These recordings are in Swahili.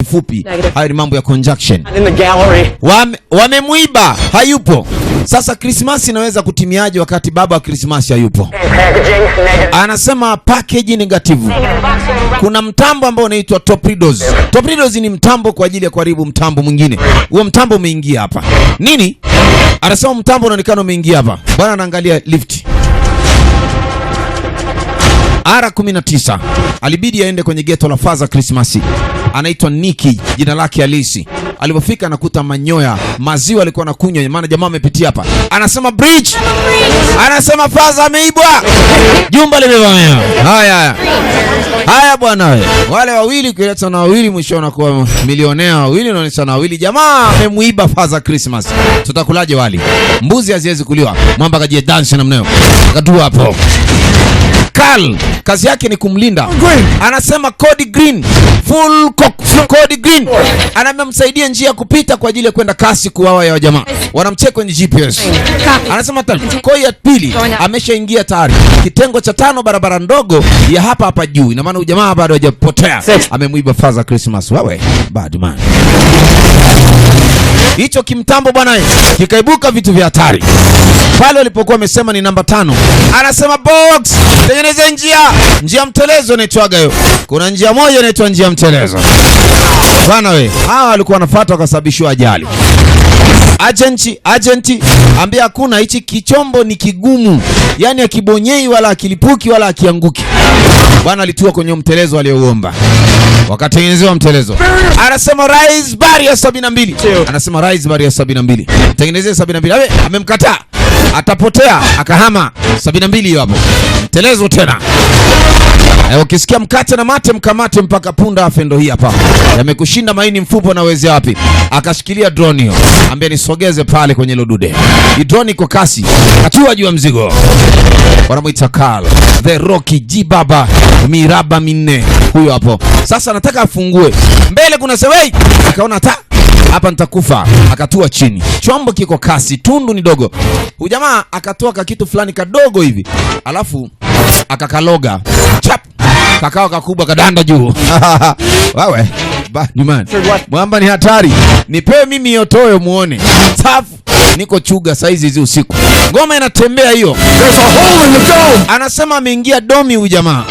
mfupi. Hayo ni mambo ya conjunction. In the gallery. Wamemwiba, hayupo. Sasa Krismasi inaweza kutimiaje wakati baba wa Krismasi hayupo? Packaging negative. Anasema package negative. Kuna mtambo ambao unaitwa Torpedoes. Torpedoes ni mtambo kwa ajili ya kuharibu mtambo mwingine. Huo mtambo umeingia hapa. Nini? Anasema mtambo unaonekana umeingia hapa. Bwana anaangalia lift. R19 alibidi aende kwenye geto la Father Christmas. Anaitwa Niki, jina lake halisi. Alipofika anakuta manyoya, maziwa alikuwa anakunywa, maana jamaa amepitia hapa. Anasema bridge, anasema Father ameibwa, jumba limevamiwa. Haya haya haya bwana we, wale wawili ukileta na wawili mwisho wanakuwa milionea, wawili unaonyesha na wawili. Jamaa amemuiba Father Christmas, tutakulaje wali? Mbuzi haziwezi kuliwa. Mwamba kajie dance namna hiyo, akatua hapo. Carl kazi yake ni kumlinda. Anasema code green, full cock, code green. Anaambia msaidie njia ya kupita kwa ajili ya kwenda kasi kuwawa ya jamaa. Wanamcheck kwenye GPS. Anasema koi ya pili ameshaingia tayari. Kitengo cha 5, barabara ndogo ya hapa hapa juu. Ina maana ujamaa bado hajapotea. Amemwiba Father Christmas. Wewe bad man. Hicho kimtambo bwana kikaibuka vitu vya hatari pale walipokuwa wamesema ni namba 5. Anasema box, tengeneze njia, njia mtelezo inaitwaga hiyo. Kuna njia moja inaitwa njia mtelezo bwana we. Hawa walikuwa wanafuata wakasababishiwa ajali. Agent, agent ambia hakuna, hichi kichombo ni kigumu, yani akibonyei wala akilipuki wala akianguki. Bwana alitua kwenye mtelezo aliyouomba, wakatengenezewa mtelezo. Anasema raise barrier 72, anasema raise barrier 72, tengenezee 72. Awe amemkataa, atapotea, akahama 72 hiyo hapo, mtelezo tena. Ukisikia mkate na mate mkamate mpaka punda afe, ndo hii hapa. Yamekushinda maini mfupa na wezea wapi? Akashikilia drone hiyo, ambia nisogeze pale kwenye lodude. Hii drone iko kasi, katua juu ya mzigo. Wanamuita Carl the Rocky G baba miraba minne, huyo hapo. Sasa nataka afungue mbele, kuna sewei, akaona ta hapa nitakufa, akatua chini. Chombo kiko kasi, tundu ni dogo. Huyu jamaa akatoa kakitu fulani kadogo hivi, alafu akakaloga chap, kakao kakubwa kadanda juu. Wewe bad man, mwamba ni hatari. Nipewe mimi hiyo toyo muone. Safu, niko chuga saizi hizi usiku, ngoma inatembea hiyo. There's a hole in the dome. Anasema ameingia dome huyu jamaa,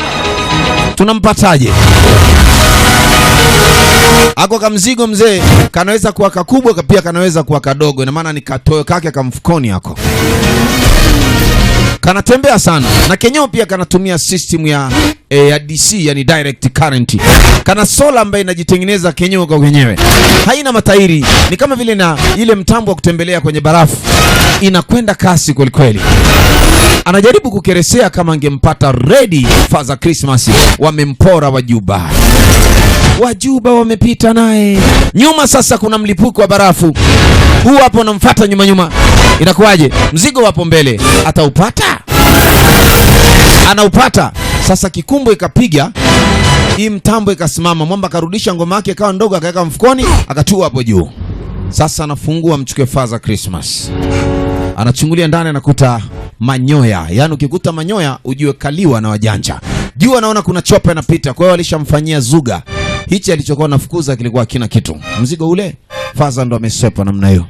tunampataje? Ako kamzigo mzee, kanaweza kuwa kakubwa pia kanaweza kuwa kadogo. Ina maana ni katoyo kake kamfukoni hako kanatembea sana, na kenyewe pia kanatumia system ya DC, yani direct current. Kana sola ambayo inajitengeneza kenyewe kwa kenyewe, haina matairi, ni kama vile na ile mtambo wa kutembelea kwenye barafu, inakwenda kasi kwelikweli. Anajaribu kukeresea kama angempata ready Father Christmas. Wamempora wajuba, wajuba wamepita naye nyuma. Sasa kuna mlipuko wa barafu, huu hapo unamfuata nyuma nyuma, inakuwaje? Mzigo wapo mbele, ataupata? Anaupata. Sasa kikumbo ikapiga hii mtambo ikasimama, mwamba akarudisha ngoma yake ikawa ndogo, akaweka mfukoni, akatua hapo juu. Sasa anafungua mchukue Father Christmas, anachungulia ndani, anakuta manyoya. Yaani ukikuta manyoya ujue kaliwa na wajanja. Juu anaona kuna chopa inapita, kwa hiyo alishamfanyia zuga. Hichi alichokuwa nafukuza kilikuwa kina kitu. Mzigo ule Father ndo amesepa namna hiyo.